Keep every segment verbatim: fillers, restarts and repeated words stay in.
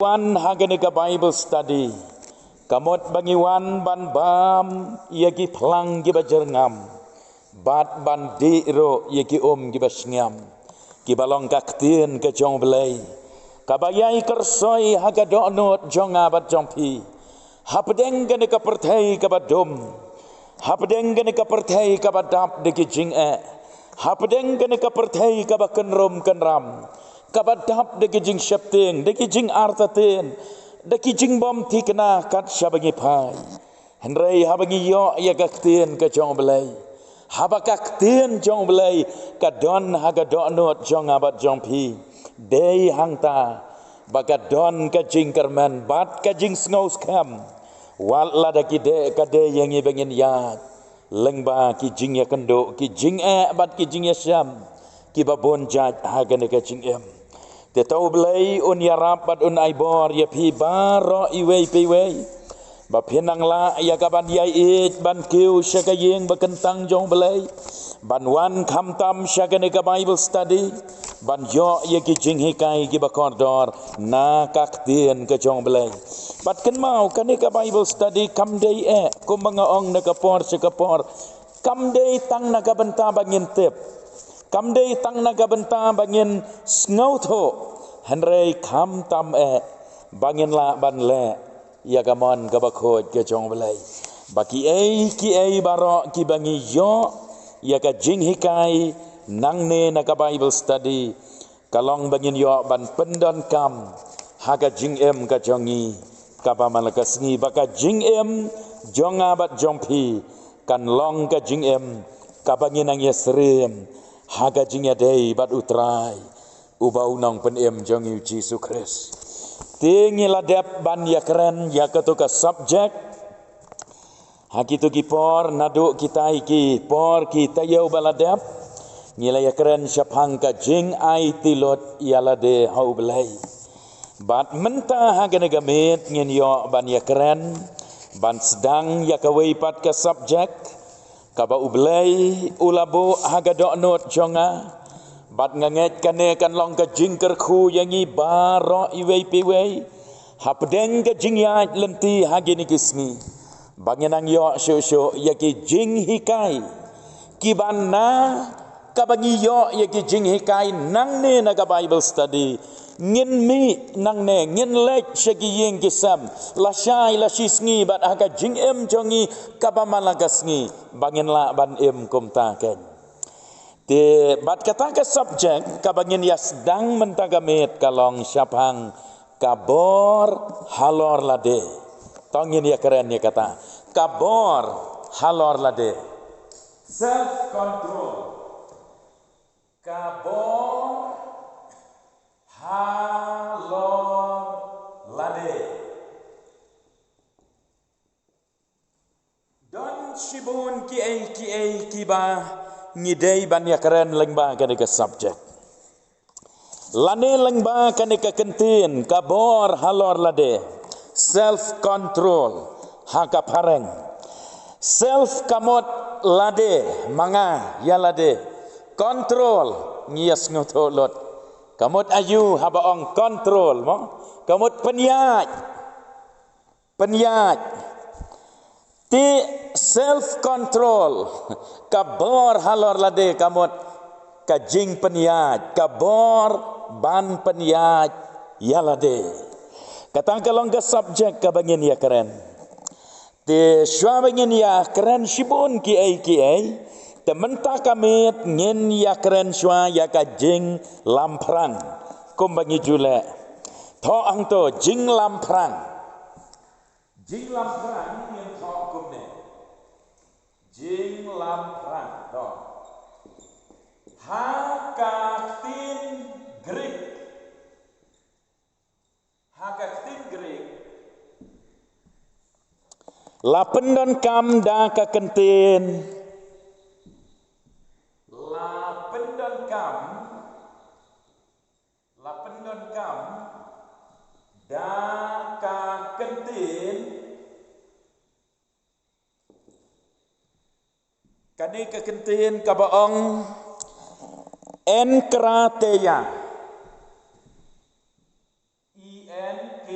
wan ha kane ka Bible study, ka mut ba ngi wan ban bam ïa ki phlang kiba jyrngam, bad ban dih ruh ïa ki um kiba shngiam, kiba long ka ktien ka jong U Blei, kaba ïai kyrsoi ha ka dohnud jong nga bad jong phi, hapdeng kane ka pyrthei kaba dum, hapdeng kane ka pyrthei kaba dap da ki jingeh, hapdeng kane ka pyrthei kaba kynrum kynram, kaba dap da ki jingsheptieng, da ki jingartatien, da ki jingbymthikna kat shaba ngi phai. Hynrei haba ngi ïoh ïa ka ktien ka jong U Blei, haba ka ktien jong U Blei ka don ha ka dohnud jong nga bad jong phi, dei hangta ba ka don ka jingkyrmen bad ka jingsngewskhem, wat lada ki dei ka dei ïa ngi ba ngin ïaid lyngba ki jingïakynduh, ki jingeh bad ki jingïashem kiba bun jait ha kane ka jingim. Te to U Blei un ïarap bad un ai bor ïa phi baroh iwei pa iwei, ba phin nang lah ïa ka ban ïai ïeit ban kiew sha ka ïing ba kyntang jong U Blei, ban wan khamtam sha kane ka Bible study, ban ïoh ïa ki jinghikai kiba kordor na ka ktien ka jong U Blei. Bad kynmaw, kane ka Bible study kam dei eh kumba nga ong na ka por sha ka por, kam dei tang na ka bynta ba ngin tip, kam dei tang na ka bynta ba ngin sngewthuh, hynrei khamtam eh ba ngin lah ban leh ïa ka mon kaba khuid ka jong U Blei, ba kiei kiei baroh kiba ngi ïoh ïa ka jinghikai nangne na ka Bible study, ka long ba ngin ïoh ban pyndonkam ha ka jingim ka jong ngi kaba man la ka sngi, ba ka jingim jong nga bad jong phi kan long ka jingim kaba ngin nang ïasyriem ha ka jingïadei bad U Trai, uba u Nongpynim jong ngi U Jisu Khrist. Te ngi la dep ban ïakren ïa kato ka subject ha kito ki por, naduh kita ki por ki taïew ba la dep, ngi la ïakren shaphang ka jingaiti lut ïa lade ha U Blei. Bad mynta ha kane ka miet ngin ïoh ban ïakren, ban sdang ïa kawei pat ka subject, kaba U Blei u la buh ha ka dohnud jong nga. Bad nga ngeit kane kan long ka jingkyrkhu ïa ngi baroh iwei pa iwei, hapdeng ka jingïaid lynti ha kine ki sngi, ba ngin nang ïoh shuh shuh ïa ki jinghikai kiba na kaba ngi ïoh ïa ki jinghikai nangne na ka Bible study, ngin mih nangne, ngin leit sha ki ïing ki sem lashai lashisngi, bad ha ka jingim jong ngi kaba man la ka sngi, ba ngin lah ban im kumta keiñ. Te bad kata ka subject kaba ngin ïa sdang mynta ka miet ka long shaphang ka bor halor lade. To ngin ïakren ïa kata, ka bor halor lade. Self control. Ka bor halor lade. Don shibun kiei kiei kiba ngi dei ban ïakren lyngba kane ka subject, lane lyngba kane ka kyntien ka bor halor lade. Self control ha ka phareng. Self ka mut lade, ma nga ïa lade. Control, ngi ïa sngewthuh lut, ka mut aïu haba ong control, mo? Ka mut pynïaid. Pynïaid. Te self control, ka bor halor lade ka mut ka jingpynïaid, ka bor ban pynïaid ïa lade. Kata ka long ka subject kaba ngin ïakren. Te shuwa ba ngin ïakren shibun kiei kiei, te mynta ka miet ngin ïakren shuwa ïa ka jinglamphrang, kumba ngi ju leh. Thoh hangto, jinglamphrang. Jinglamphrang ngin thoh kumne. Jinglamphrang, thoh. Ha ka ktien Greek. Ha ka ktien Greek, la pyndonkam da ka kyntien. La pyndonkam. La pyndonkam da ka kyntien. Kane ka kyntien kaba ong enkrateia. E N K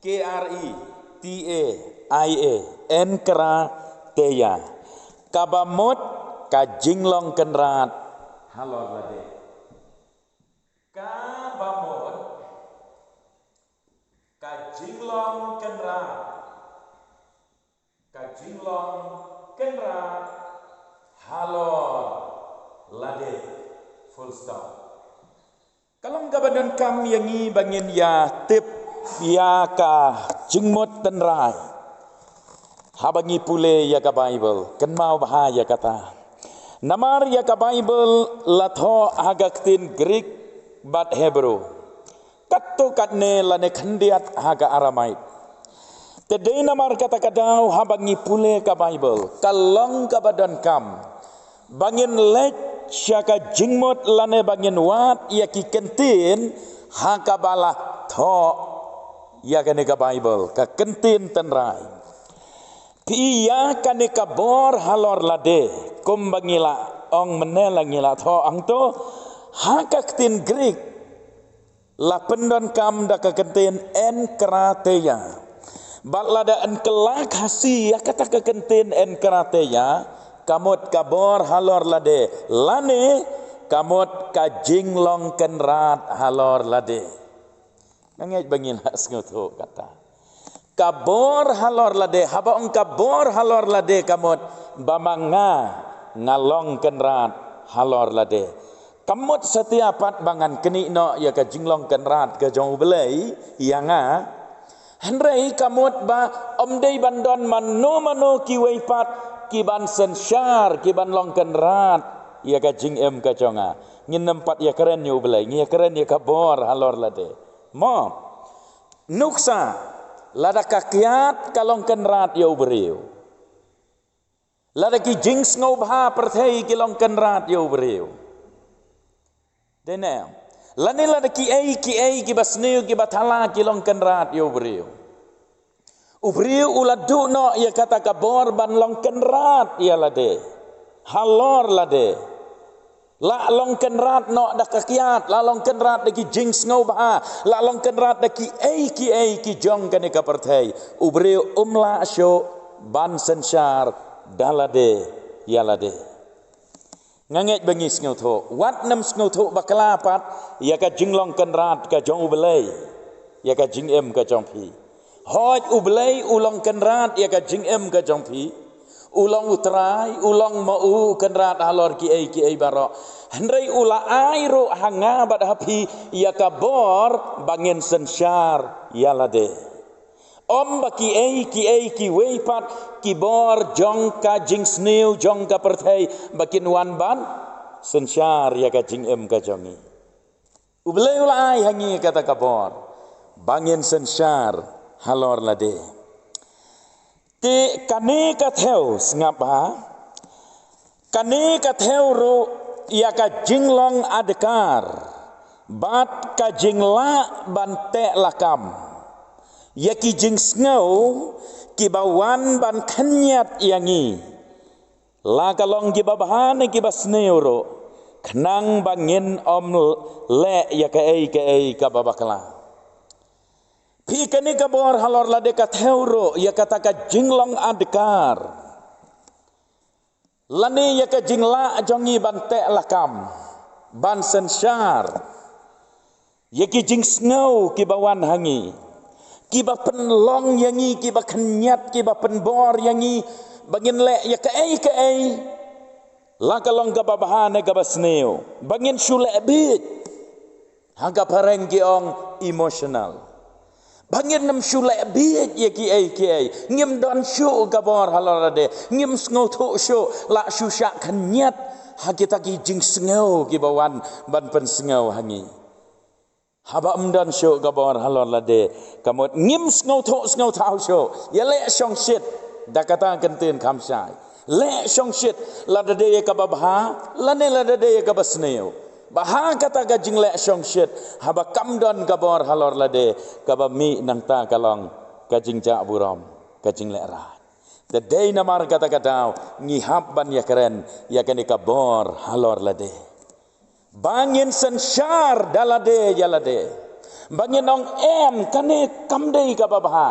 K R E T A I A, Enkrateiya. Kaba mut ka jinglong kynrad halor lade. Kaba mut ka jinglong kynrad. Ka jinglong kynrad halor lade. Full stop. Ka long kaba donkam ïa ngi ba ngin ïa tip ïa ka jingmut tynrai haba ngi pule ïa ka Baibl. Kynmaw bha ïa kata. Namar ïa ka Baibl la thoh ha ka ktien Greek bad Hebrew. Katto katne lane khyndiat ha ka Aramaic. Te dei namar kata ka daw haba ngi pule ka Baibl, ka long kaba donkam ba ngin leit sha ka jingmut lane ba ngin wad ïa ki kyntien ha kaba la thoh ïa kane ka Baibl, ka kyntien tynrai. Phi ïa kane ka bor halor lade, kumba ngi la ong mynne, la ngi la thoh hangto, ha ka ktien Greek la pyndonkam da ka kyntien enkrateiya. Bad lada yn kylla Khasi ïa kata ka kyntien enkrateiya, ka mut ka bor halor lade, lane ka mut ka jinglong kynrad halor lade. Nga ngeit ba ngi la sngewthuh kata. Ka bor halor lade, haba ong ka bor halor lade ka mut ba ma nga nga long kynrad halor lade. Ka mut satia pat ba ngan knieh noh ïa ka jinglong kynrad ka jong U Blei ïa nga. Hynrei ka mut ba ym dei ban don mano mano kiwei pat ki ban synshar, ki ban long kynrad ïa ka jingim ka jong nga. Ngin nym pat ïakren ïa U Blei, ngi ïakren ïa ka bor halor lade. Mo. Nuksa, lada ka kiad ka long kynrad ïa u briew. Lada ki jingsngewbha pyrthei ki long kynrad ïa u briew. Dei ne em? Lane lada kiei kiei kiba sniew kiba thala ki long kynrad ïa u briew. U briew u la duh noh ïa kata ka bor ban long kynrad ïa lade. Halor lade. La long kynrad noh da ka kiad, la long kynrad da ki jingsngewbha, la long kynrad da kiei kiei ki jong kane ka pyrthei. U briew um lah shuh ban synshar da lade ïa lade. Nga ngeit ba ngi sngewthuh, wat nym sngewthuh bakla pat ïa ka jinglong kynrad ka jong U Blei ïa ka jingim ka jong phi. Hooid, U Blei u long kynrad ïa ka jingim ka jong phi. U long U Trai, u long ma u u kynrad halor kiei kiei baroh. Hynrei u la ai ruh ha nga bad ha phi ïa ka bor ba ngin synshar ïa lade. Ym ba kiei kiei kiwei pat ki bor jong ka jingsniew jong ka pyrthei ba kin wan ban synshar ïa ka jingim ka jong ngi. U Blei u la ai ha ngi kata ka bor ba ngin synshar halor lade. Te kane ka thew, sngap bha, kane ka thew ruh ïa ka jinglong adkar bad ka jinglah ban teh lakam ïa ki jingsngew kiba wan ban khynñiat ïa ngi, la ka long kiba bha ne kiba sniew ruh, khnang ba ngin ym leh ïa kaei kaei kaba bakla. Phi, kane ka bor halor lade ka thew ruh ïa kata ka jinglong adkar lane ïa ka jinglah jong ngi ban teh lakam, ban synshar ïa ki jingsngew kiba wan ha ngi, kiba pynlong ïa ngi, kiba khynñiat, kiba pynbor ïa ngi ba ngin leh ïa kaei kaei, la ka long kaba bha ne kaba sniew, ba ngin shu leh bieit. Ha ka phareng ki ong emotional. Ba ngin nym shu leh bieit ïa kiei kiei. Ngim don shuh ka bor halor lade. Ngim sngewthuh shuh, la shu shah khynñiat ha kita ki jingsngew kiba wan ban pynsngew ha ngi. Haba ym don shuh ka bor halor lade, ka mut ngim sngewthuh sngewthaw shuh. Ïaleh shongshit da kata ka ktien kham shai. Leh shongshit, lada dei ïa kaba bha lane lada dei ïa kaba sniew. Bha kata ka jingleh shongshit haba kam don ka bor halor lade, kaba mih nangta ka long ka jingjah burom, ka jinglehraiñ. Te dei namar kata ka daw ngi hap ban ïakren ïa kane ka bor halor lade. Ba ngin synshar da lade ïa lade. Ba ngin ong em, kane kam dei kaba bha.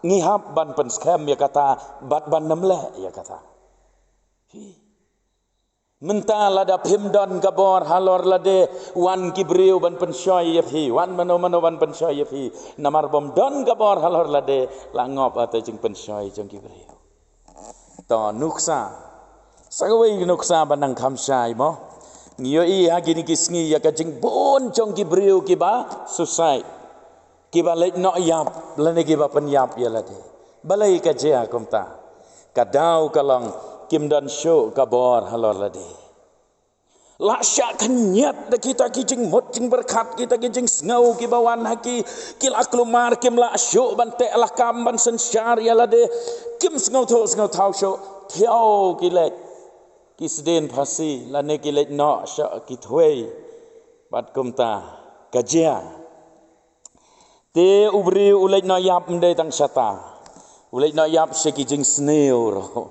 Ngi hap ban pynskhem ïa kata, bad ban nym leh ïa kata. Mynta lada phim don ka bor halor lade, wan ki briew ban pynshoi ïa phi, wan mano mano ban pynshoi ïa phi. Namar bym don ka bor halor lade, la ngop ïa ka jingpynshoi jong ki briew. To nuksa. Sa kawei nuksa ba nang kham shai mo. Ngi ïohi ha kine ki sngi ïa ka jingbun jong ki briew kiba suicide. Kiba leit noh ïap, lane kiba pynïap ïa lade. Balei ka jia kumta? Ka daw ka long, kim don shuh ka bor halor lade. La shah khynñiat da kita ki jingmut jingpyrkhat, kita ki jingsngew kiba wan ha ki, ki la kulmar, kim lah shuh ban teh lakam ban synshar ïa lade, kim sngewthuh sngewthaw shuh, thiaw ki leit ki sdien phasi, lane ki leit noh sha ki thwei. Bad kumta ka jia. Te u briew u leit noh ïap ym dei tang shata. U leit noh ïap sha ki jingsniew ruh.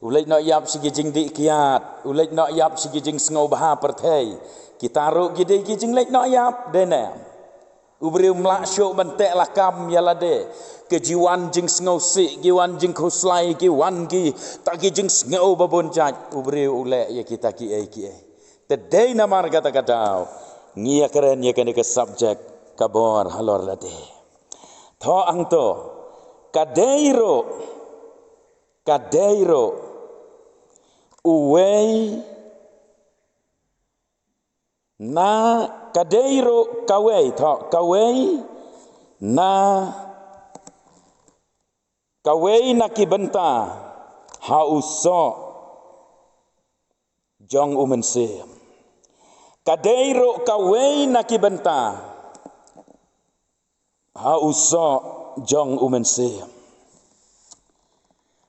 U leit noh ïap sha ki jingdih kiad. U leit noh ïap sha ki jingsngewbha pyrthei. Kita ruh ki dei ki jingleit noh ïap, dei ne em? U briew ym lah shuh ban teh lakam ïa lade. Ki wan jingsngewsih, ki wan jingkhuslai, ki wan kita ki jingsngew babun jait. U briew u leh ïa kita kiei kiei. Te dei namar kata ka daw ngi ïakren ïa kane ka subject, ka bor halor lade. To hangto, ka dei ruh, ka dei ruh uwei na, ka dei ruh kawei, to kawei na, kawei na ki bynta ha u soh jong u Mynsiem. Ka dei ruh kawei na ki bynta ha u soh jong u Mynsiem.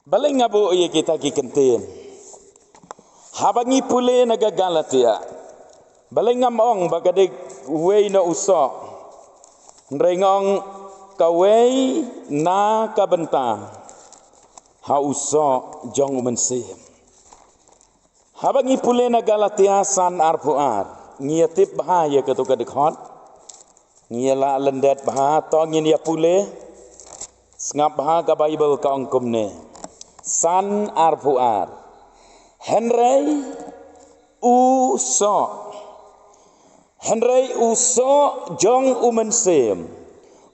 Balei nga buh ïa kita ki kyntien? Haba ngi pule na ka Galatia, balei ngam ong ba ka dei uwei na u soh? Hynrei nga ong kawei na ka bynta ha u soh jong u Mynsiem. Haba ngi pule na Galatia san arphew ar, ngi ïa tip bha ïa kato ka dkhot. Ngi ïa la lyndet bha, to ngin ïa pule. Sngap bha, ka Baibl ka ong kumne. San arphew ar. Hynrei u soh, hynrei u soh jong u Mynsiem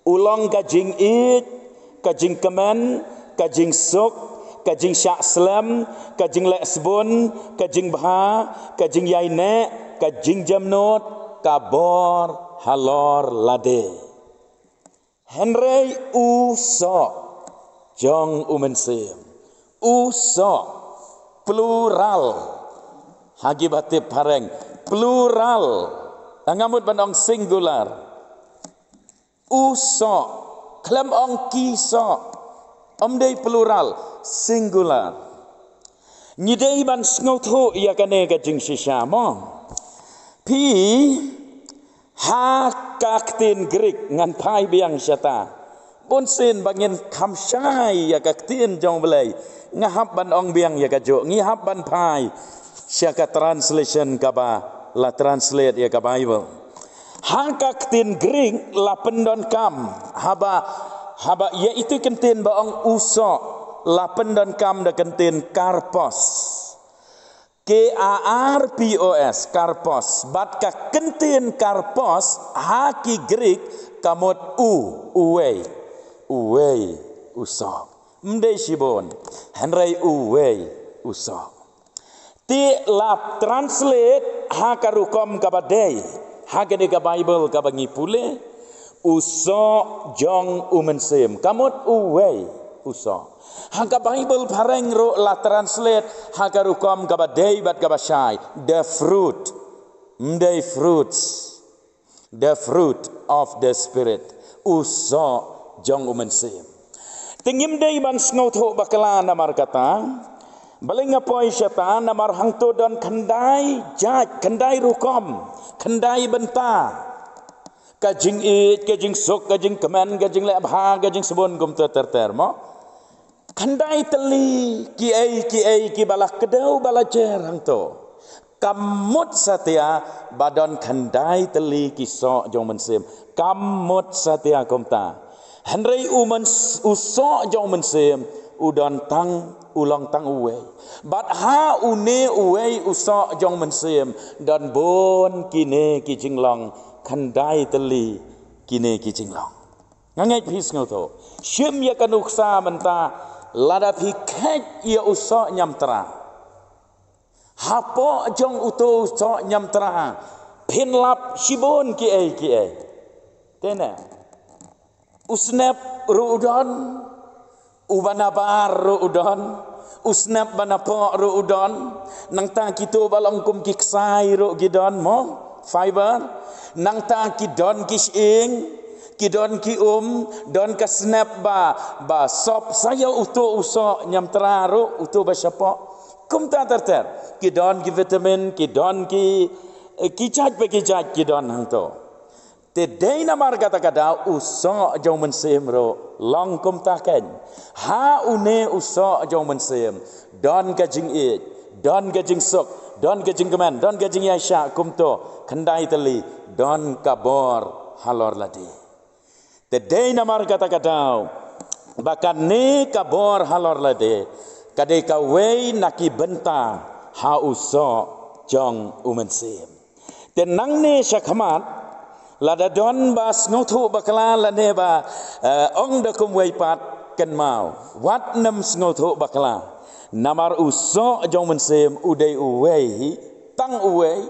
u long ka jingïeit, ka jingkmen, ka jingsuk, ka jingshah slem, ka jingleh sbun, ka jingbha, ka jingïaineh, ka jingjemnud, ka bor halor lade. Hynrei u soh jong u Mynsiem, u soh, plural. Ha kiba tip phareng, plural. Nga mut ban ong singular. U soh, khlem ong ki soh. Ym dei plural, singular. Ngi dei ban sngewthuh ïa kane ka jingshisha mo. Phi, ha ka ktien Greek, ngan phai biang shata. Bunsien ba ngin kham shai ïa ka ktien jong U Blei, nga hap ban ong biang ïa kajuh, ngi hap ban phai sha ka translation kaba la translate ïa ka Baibl. Ha ka ktien Greek la pyndonkam, haba, haba ïa ito i kyntien ba ong u soh, la pyndonkam da ka kyntien karpos. K A R P O S, karpos. Bad ka kyntien karpos ha ki Greek ka mut u, uwei. Uwei u soh. Ym dei shibun, hynrei uwei u soh. Te la translate ha ka rukom kaba dei ha kane ka Baibl kaba ngi pule, u soh jong u Mynsiem. Ka mut uwei u soh. Ha ka Baibl phareng ruh la translate ha ka rukom kaba dei bad kaba shai, the fruit. Ym dei fruits. The fruit of the Spirit. U soh jong u Mynsiem. Te ngim dei ban sngewthuh bakla namar kata. Balei nga poi shata, namar hangto don khyndai jait, khyndai rukom, khyndai bynta. Ka jingïeit, ka jingsuk, ka jingkmen, ka jingleh bha, ka jingsbun, kumta ter ter mo. Khyndai tylli kiei kiei kiba la kdew ba la jer hangto. Kam mut satia ba don khyndai tylli ki soh jong mynsiem. Kam mut satia kumta. Hynrei u, u soh jong mynsiem u don tang, u long tang uwei. Bad ha une uwei u soh jong mynsiem don bun kine ki jinglong, khyndai tylli kine ki jinglong. Nga ngeit phi sngewthuh. Shim ïa ka nuksa mynta, lada phi kheit ïa u soh ñiamtra, hapoh jong uto u soh ñiamtra phin lap shibun kiei kiei. Te ne, u snep ruh u don, u ba nabar ruh u don, u snep ba napoh ruh u don. Nangta kito ba long kum ki ksai ruh ki don mo, fiber. Nangta ki don ki shyieng, ki don ki um, don ka snep ba, ba sop sa ïa uto u soh ñiamtra ruh, uto ba shapoh. Kumta ter ter. Ki don ki vitamin, ki don ki, eh, ki jait ba ki jait ki don hangto. Te dei namar kata ka daw u soh jong mynsiem ruh long kumta kein. Ha une u soh jong mynsiem don ka jingïeit, don ka jingsuk, don ka jingkmen, don ka jingïaishah kumto, khyndai tylli, don ka bor halor lade. Te dei namar kata ka daw ba kane ka bor halor lade ka dei kawei na ki bynta ha u soh jong u mynsiem. Te nangne shakhmat, lada don ba sngewthuh bakla lane ba, eh, ong da kumwei pat, kynmaw, wat nym sngewthuh bakla. Namar u soh jong mynsiem u dei uwei hi, tang uwei.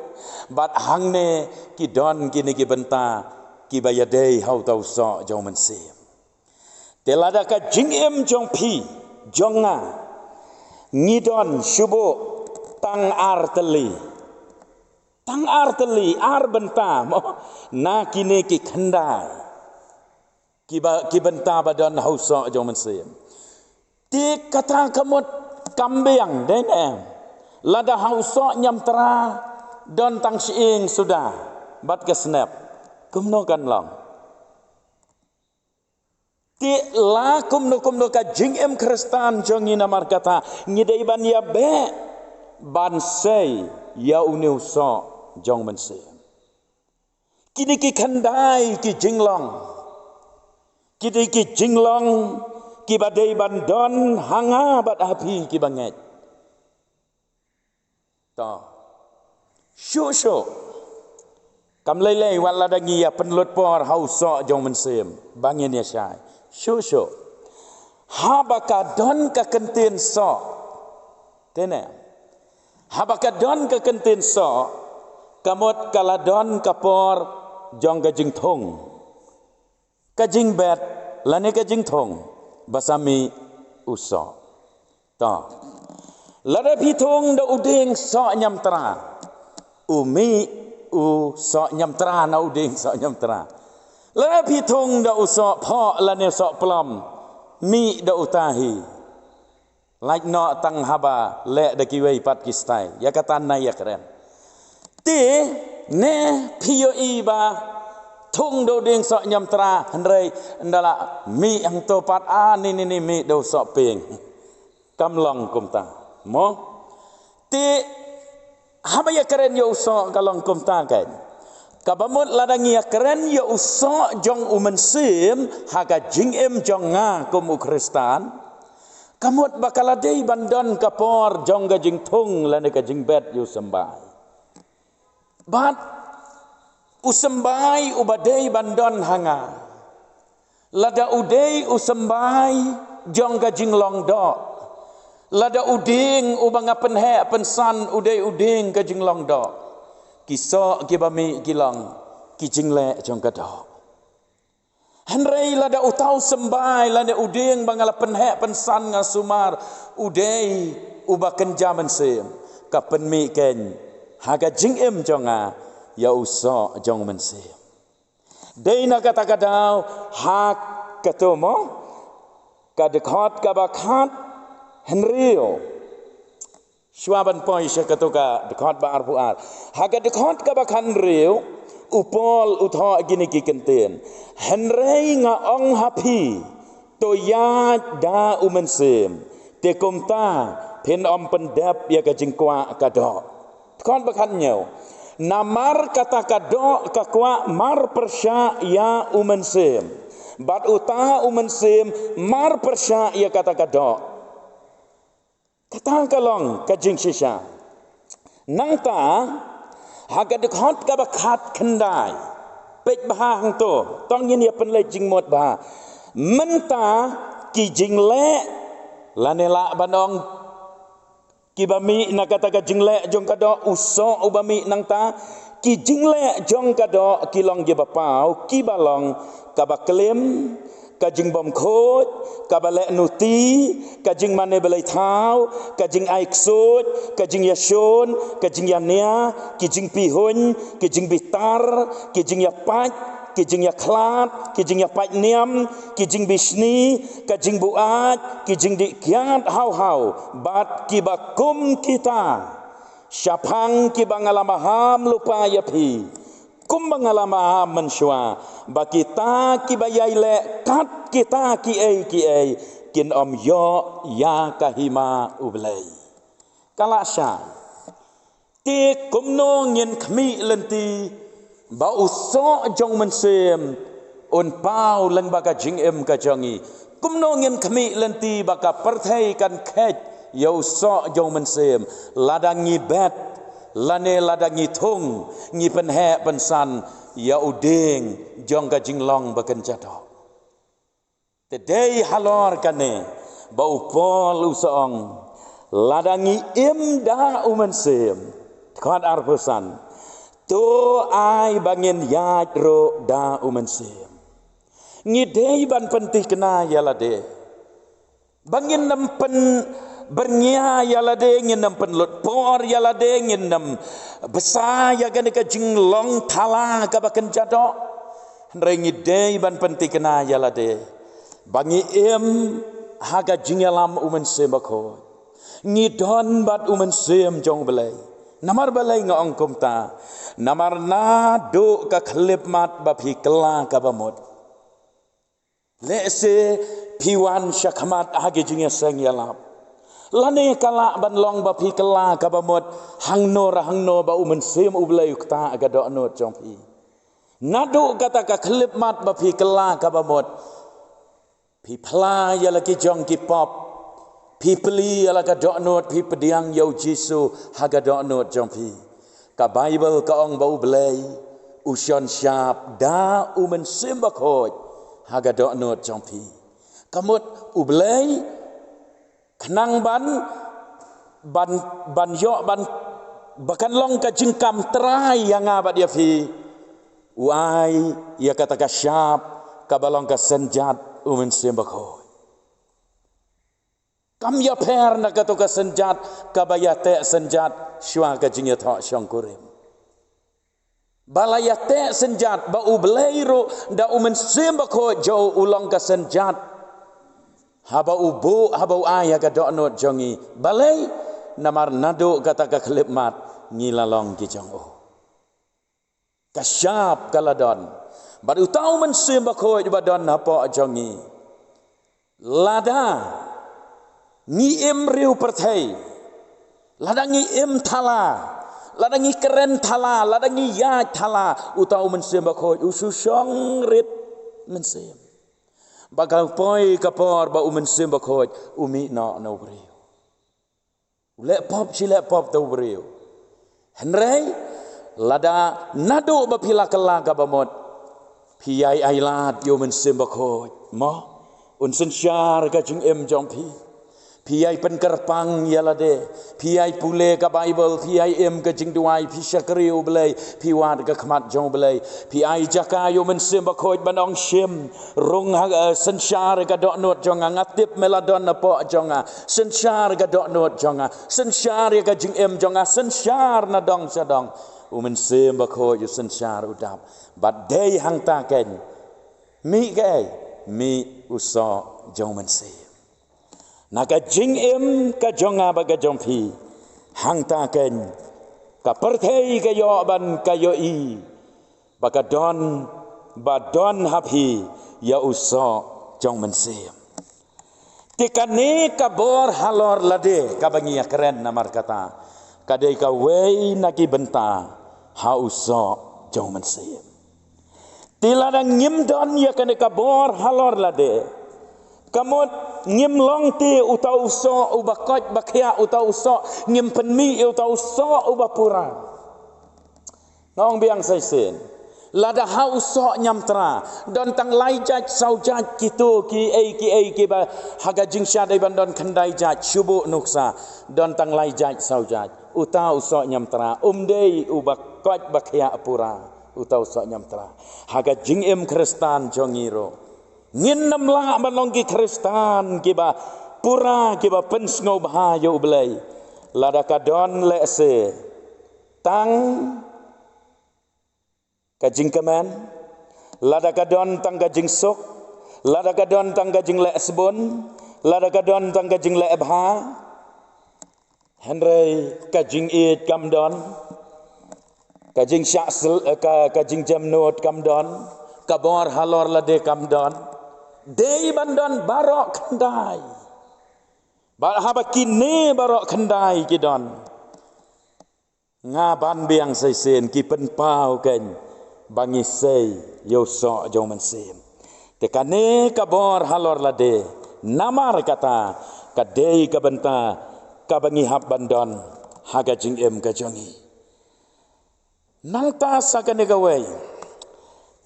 Bad hangne ki don kine ki bynta kiba ïadei ha uta u soh jong mynsiem. Te lada ka jingim jong phi, jong nga, ngi don shu buh tang ar tylli. Tang ar tylli, ar bynta mo na kine ki khyndai kiba, ki bynta ba don ha u soh jong mynsiem. Te kata ka mut kam biang, dei ne em? Lada ha u soh ñiamtra don tang shyieng suda bad ka snep, kumno kan long? Te la kumno kumno ka jingim Khristan jong ngi, namar kata ngi dei ban ïabeh ban sei ïa une u soh jong mynsiem. Kine ki khyndai ki jinglong, kine ki jinglong kiba dei ban don ha nga bad ha phi kiba ngeit. To. Shuh shuh. Kam lei lei wat lada ngi ïa pynlut por ha u soh jong mynsiem ba ngin ïa shai. Shuh shuh. Haba ka don ka kyntien soh, te ne, haba ka don ka kyntien soh, ka mut ka la don ka por jong ka jingthung, ka jingbet lane ka jingthung ba sa mih u soh. To. Lada phi thung da u dieng soh ñiamtra, u mih u soh ñiamtra na u dieng soh ñiamtra. Lada phi thung da u soh phoh lane soh plom, mih da uta hi. Lait noh tang haba leh da kiwei pat ki style. Ïa kata nai ïa kren. Te ne phi ïohi ba thung da u dieng soh ñiamtra, hynrei ynda la mih hangto pat, a, ni ni ni mih da u soh pieng. Kam long kumta mo. Te haba ïa kren ïa u soh ka long kumta kein. Kaba mut lada ngi ïa kren ïa u soh jong u mynsiem ha ka jingim jong nga kum u Khristan, ka mut ba ka la dei ban don ka por jong ka jingthung lane ka jingbet ïa u symbai. Bad u symbai uba dei ban don ha nga, lada u dei u symbai jong ka jinglong doh, lada u dieng uba nga pynheh pynsan u dei u dieng ka jinglong doh, ki soh kiba mih ki long ki jingleh jong ka doh. Hynrei lada uta u symbai lane u dieng ba nga la pynheh pynsan nga sumar u dei uba kynja mynsiem, ka pynmih kein ha ka jingim jong nga ïa u soh jong mynsiem. Dei na kata ka daw ha kato mo, ka dkhot kaba khat hynriew. Shuwa ban poi sha kato ka dkhot ba arphew ar. Ha ka dkhot kaba khat hynriew, u Paul u thoh kine ki kyntien. Hynrei nga ong ha phi, to ïaid da u mynsiem, te kumta phin ym pyndep ïa ka jingkwah ka doh. Khot ba khat hynñiew. Namar kata ka doh ka kwah mar pyrshah ïa u mynsiem, bad uta u mynsiem mar pyrshah ïa kata ka doh. Kata ka long ka jingshisha. Nangta, ha ka dkhot kaba khat khyndai, peit bha hangto, tang ngin ïa pynleit jingmut bha. Mynta ki jingleh, lane lah ban ong kiba mih na kata ka jingleh jong ka doh, u soh uba mih nangta, ki jingleh jong ka doh ki long kiba paw, kiba long kaba klim, ka jingbymkhuid, kaba leh nuti, ka jingmane blei thaw, ka jingai ksuid, ka jingïashun, ka jingïania, ki jingpihuiñ, ki jingbitar, ki jingïapait, ki jingïakhlad, ki jingïapait niam, ki jingbishni, ka jingbuaid, ki jingdih kiad haw haw, bad kiba kum kita. Shaphang kiba nga la maham lypa ïa phi, kumba nga la maham mynshuwa, ba kita kiba ïai leh kat kita kiei kiei kin ym ïoh ïa ka hima U Blei. Ka la shai. Te kumno ngin khmih lynti ba u soh jong u mynsiem un paw lyngba ka jingim ka jong ngi? Kumno ngin khmih lynti ba ka pyrthei kan kheit ïa u soh jong u mynsiem? Lada ngi bet, lane lada ngi thung, ngi pynheh pynsan ïa u dieng jong ka jinglong ba kynja doh. Te dei halor kane ba u Paul u sa ong, lada ngi im da u mynsiem, dkhot arphew san, to ai ba ngin ïaid ruh da u mynsiem. Ngi dei ban pynthikna ïa lade ba ngin nym pynbyrngia ïa lade, ngin nym pynlut por ïa lade, ngin nym bsa ïa kane ka jinglong thala kaba kynja doh. Hynrei ngi dei ban pynthikna ïa lade ba ngi im ha ka jingïalam u Mynsiem Bakhuid. Ngi don bad u Mynsiem jong U Blei. Namar balei nga ong kumta? Namar naduh ka khyllipmat ba phi kylla kaba mut, lehse phi wan shakhmat ha ki jingïaseng ïalap, lane ka lah ban long ba phi kylla kaba mut hangno re hangno ba u Mynsiem U Blei u ktah ha ka dohnud jong phi. Naduh kata ka khyllipmat ba phi kylla kaba mut, phi phla ïa la ki jong ki pop, phi plie ïa la ka dohnud, phi pdiang ïa u Jisu ha ka dohnud jong phi. Ka Baibl ka ong ba U Blei u shon shap da u Mynsiem Bakhuid ha ka dohnud jong phi. Ka mut U Blei khnang ban, ban, ban ïoh ban, ba kan long ka jingkam trai ïa nga bad ïa phi, u ai ïa kata ka shap kaba long ka synjat u Mynsiem Bakhuid. Kam ïapher na kato ka synjat kaba ïateh synjat shuwa ka jingïathoh shongkurim. Ba la ïateh synjat ba U Blei ruh da u Mynsiem Bakhuid jong u u long ka synjat haba u buh, haba u ai ha ka dohnud jong ngi. Balei? Namar naduh kata ka khyllipmat ngi la long ki jong u. Ka shap ka la don bad uta u Mynsiem Bakhuid ba don hapoh jong ngi. Lada ngi im riew pyrthei, lada ngi im thala, lada ngi kren thala, lada ngi ïaid thala, uta u Mynsiem Bakhuid u shu shong rit mynsiem. Ba kan poi ka por ba u Mynsiem Bakhuid u mih noh na u briew. U leh pop shi leh pop te u briew. Hynrei lada naduh ba phi la kylla kaba mut, phi ïai ailad ïa u Mynsiem Bakhuid, mo, un synshar ka jingim jong phi. Phi ïai pynkyrpang ïa lade, phi ïai pule ka Baibl, phi ïai im ka jingduwai, phi shakri U Blei, phi wad ka khmat jong U Blei, phi ai jaka ïa u Mynsiem Bakhuid ban ong shim, rung ha, eh, synshar ka dohnud jong nga, nga tip me la don hapoh jong nga, synshar ka dohnud jong nga, synshar ïa ka jingim jong nga, synshar na dong sha dong. U Mynsiem Bakhuid u synshar u dap. Bad dei hangta keiñ, mih kaei? Mih u soh jong u mynsiem. Na ka jingim ka jong nga bad ka jong phi, hangta keiñ ka pyrthei ka ïoh ban ka ïohi ba ka don, ba don ha phi ïa u soh jong u mynsiem. Te kane ka bor halor lade kaba ngi ïakren namar kata. Ka dei kawei na ki bynta ha u soh jong u Mynsiem. Te lada ngim don ïa kane ka bor halor lade, ka mut ngim long te uta u soh uba koit ba khiah, uta u soh ngim pynmih ïa uta u soh uba pura. Nga ong biang sa shisien, lada ha u soh ñiamtra don tang lai jait saw jait kito kiei kiei kiba ha ka jingshah dei ban don khyndai jait, shu buh nuksa, don tang lai jait saw jait. Uta u soh ñiamtra um dei uba koit ba khiah pura. Uta u soh ñiamtra ha ka jingim Khristan jong ngi ruh. Ngin nym lah ban long ki Khristan kiba pura, kiba pynsngewbha ïa U Blei, lada ka don lehse tang ka jingkmen, lada ka don tang ka jingsuk, lada ka don tang ka jingleh sbun, lada ka don tang ka jingleh bha. Hynrei ka jingïeit kam don, ka jingshah sel-, eh, ka, ka jingjemnud kam don, ka bor halor lade kam don. Dei ban don baroh khyndai. Bad haba kine baroh khyndai ki don, nga ban biang sa shisien ki pynpaw kein ba ngi sei ïa u soh jong u Mynsiem. Te kane ka bor halor lade, namar kata ka dei ka bynta kaba ngi hap ban don ha ka jingim ka jong ngi. Nangta sa kane kawei,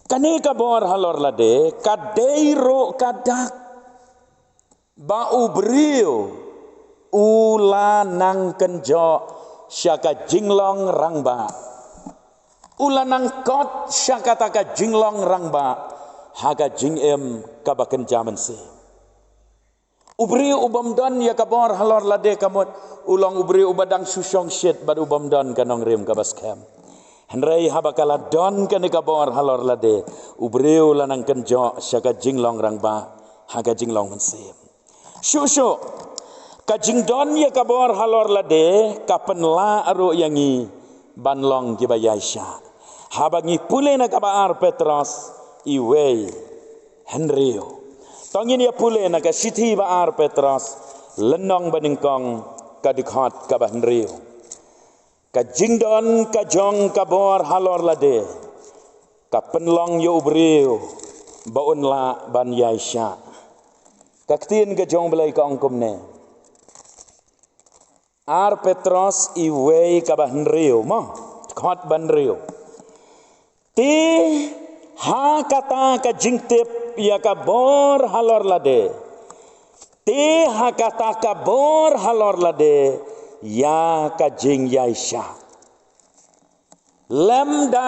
kane ka bor halor lade ka dei ruh ka dak ba u briew u la nang kynjoh sha ka jinglong rangbah. U la nang kot sha kata ka jinglong rangbah ha ka jingim kaba kynja mynsiem. U briew u bym don ïa ka bor halor lade ka mut u long u briew uba dang shu shongshit bad u bym don ka nongrim kaba skhem. Hynrei haba ka la don kane ka bor halor lade, u briew la nang kynjoh sha ka jinglong rangbah ha ka jinglong mynsiem. Shuh shuh, ka jingdon ïa ka bor halor lade ka pynlah ruh ïa ngi ban long kiba ïaishah. Haba ngi pule na kaba ar Petros, iwei, hynriew. To ngin ïa pule na ka shithi ba ar Petros, lynnong ba nyngkong, ka dkhot kaba hynriew. Ka jingdon ka jong ka bor halor lade ka pynlong ïa u briew ba un lah ban ïaishah. Ka ktien ka jong U Blei ka ong kumne. Ar Petros iwei kaba hynriew, mo, dkhot ba hynriew. Te ha kata ka jingtip ïa ka bor halor lade, te ha kata ka bor halor lade ïa ka jingïaishah. Lymda